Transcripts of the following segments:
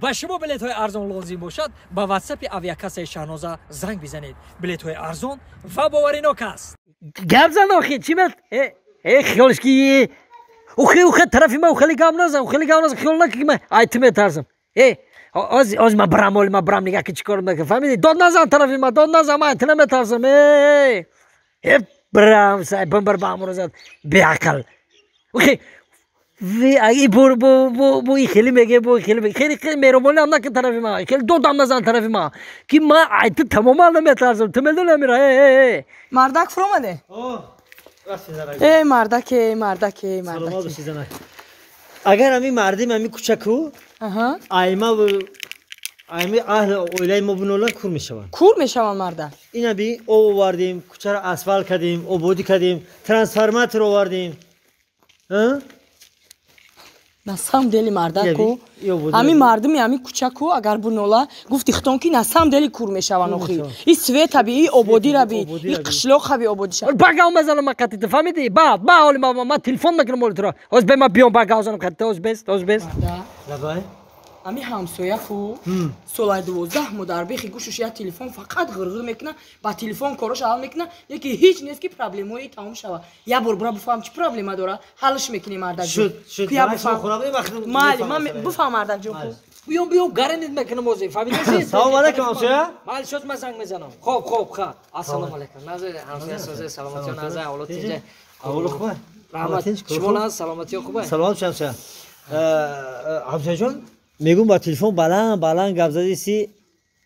Ба шумо билетҳои арзон лозим бошад, ба ватсапи авиакассаи Шаҳноза занг бизанед. Билетҳои арзон ва боваринок аст. Гап зан охи, чӣ мет? Э, хиёлш ки ухи ухи тарафи ма хеле гап назан, хеле гап назан, хиёл накун ки ман ай ту метарсам. Э, оз оз ма брам, оли ма брам, нигаҳ ки чӣ кор мекунам, фаҳмидӣ? Дод назан тарафи ма, дод назан, ман ту наметарсам. Э, э, брам, сай бимбар ба амро зад, беақл. Ухи и бу бу бу бу и хеле меге, бу хеле меге, хеле хеле меҳрубонӣ ҳам накун тарафи ма, хеле додам назан тарафи ма, ки ма ай ту тамоман наметарсам, ту медони амира. Э, э, Мардак, фуромаде. Эй, мардаке, мардаке, мардаке. Агар ҳамин мардим ҳамин кӯчаку аймаву айми аҳли оилаи мо бинолан, кур мешаванд. Кур мешаванд, мардак. Ина би, об овардем, кӯчаро асфалт кардем, ободӣ кардем, трансформатор овардем. На самом деле, мардаку, ҳамин мардуми ҳамин кӯчаку агар бунола, гуфти хитон ки, на самом деле кур мешаванд охи. И светаби, и ободираби, и қишлоқаби ободӣ шава. Ба гав мезанам ма қатите, фаҳмидӣ? Ба ба ҳоли ма телефон мекунам оли туро. Ҳоз бе, ма биём, ба гав занам қатите, ҳоз бест, ҳоз бест. Ҳамин ҳамсояку солаи 12 мо дар бехи гӯшуш як телефон фақат ғирғир мекуна, ба телефон корош ҳал мекуна, яки ҳеҷ нест ки проблемаи тамом шава. Як бор бура буфаҳм, чӣ проблема дора, ҳалш мекунем, мардакҷон. Майли, ман буфаҳм, мардакҷон. Биём, биём, гаранид мекунам ози, фаҳмидӣ? Салом алайкум, ҳамсоя. Майли, шоз ман занг мезанам. Хоб, хоб, ха. Ассалому алайкум. Назар ҳамсоя, созе, саломатиё, назар ҳолат тинҷа? Аҳволу хуба? Раҳмат. Шумо наз, саломатиё хуба? Саломат, ҳамсоя. Ҳамсояҷон, мегӯм, ба телефон баланд баланд гап задиси,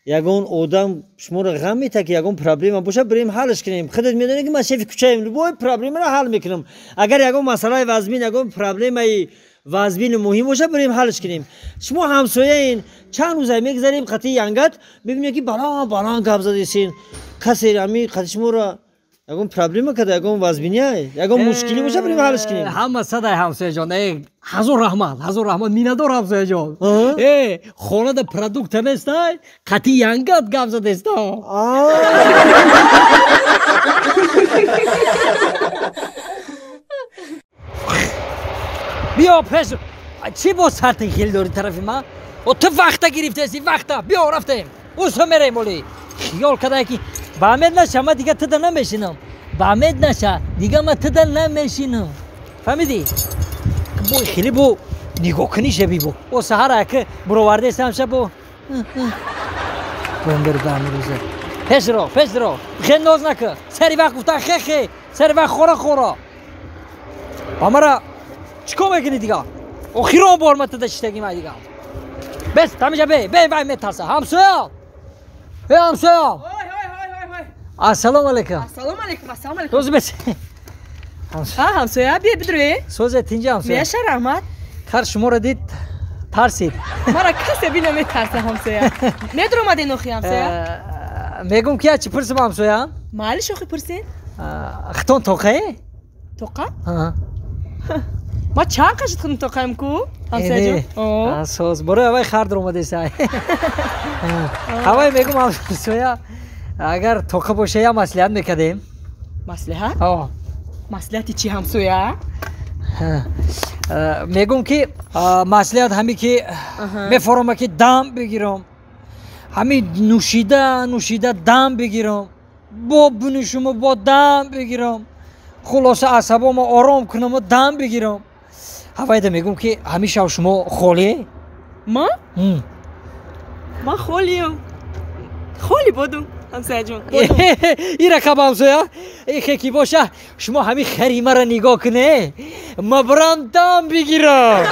ягон одам шуморо ғам мета, ки ягон проблема боша, бирем ҳалш кунем. Худат медонӣ, ки ман шефи кӯчаем, любой проблемаро ҳал мекунам. Агар ягон масъалаи вазмин, ягон проблемаи вазмину муҳим боша, бирем ҳалш кунем. Шумо ҳамсояин, чанд рӯза мегзарем қатъи янгат, мебинем, ки баланд баланд гап задисин. Касе ами қатъи шуморо ягон проблема карда, ягон вазминия, ягон мушкилӣ боша, бирем ҳалш кунем. Ҳама садай, ҳамсояҷон. Э, ҳазор раҳмат, ҳазор раҳмат, миннатдор, ҳамсояҷон. Э, хонада продукта нестай, қатъи янгат гап задеста. Биё пеш, чӣ бо сарти хел дорӣ тарафи ман? О, ту вақта гирифтеси, вақта. Биё, рафтем, усо мерем. Оли хиёл кардае, ки ба амед наша, ман дига туда намешинам. Ба амед наша, дига ман туда намешинам, фаҳмидӣ? Бо хеле бо нигоҳ кунӣ шаби бо о саҳара ки буровардесам, ша бо бомбер ба амрӯза. Пешро, пешро, хе ноз накун. Сари вақт гуфтан хе хе, сари вақт хора хора. Ба мара чӣ кор мекунӣ дига? Охирон бор ман туда шиштагим ай дига. Бес тамиҷа, бе бе, вай метарса. Ҳамсоя, э, ҳамсоя, ассалому алайкум. Ассалому алайкум, ассалому алайкум. Соз бес. Ҳамсоя, бия, бидурӯе. Созе, тинҷа, ҳамсоя? Меша, раҳмат. Хар шуморо дид, тарсид. Мара касе бина метарса, ҳамсоя. Медуромаден охи, ҳамсоя? Мегум ки чӣ пурсим, ҳамсоя? Майли, шохи, пурсен. Хитон тоқае? Тоқа? Ма чанд қашид худм тоқаем ку, ҳамсояҷон. Соз, борои ҳавай хар дуромадеса. Ҳавай мегум, ҳамсоя, агар тоқа боша, я маслиҳат мекардем. Маслиҳат? Маслиҳати чӣ, ҳамсоя? Мегум, ки маслиҳат ҳаме, ки мефорома, ки дам бигирам, ҳами нӯшида нӯшида дам бигирам, бо бинӯшуму бо дам бигирам, хулоса асабомо ором кунаму дам бигирам. Ҳавайда мегум, ки ҳамишав шумо холие? Ма? Ман холиям, холи бодум, ҳамсояҷон. Ин рақам, ҳамсоя, ихе ки боша, шумо ҳамин хари маро нигоҳ куне, ма бирам дам бигирам.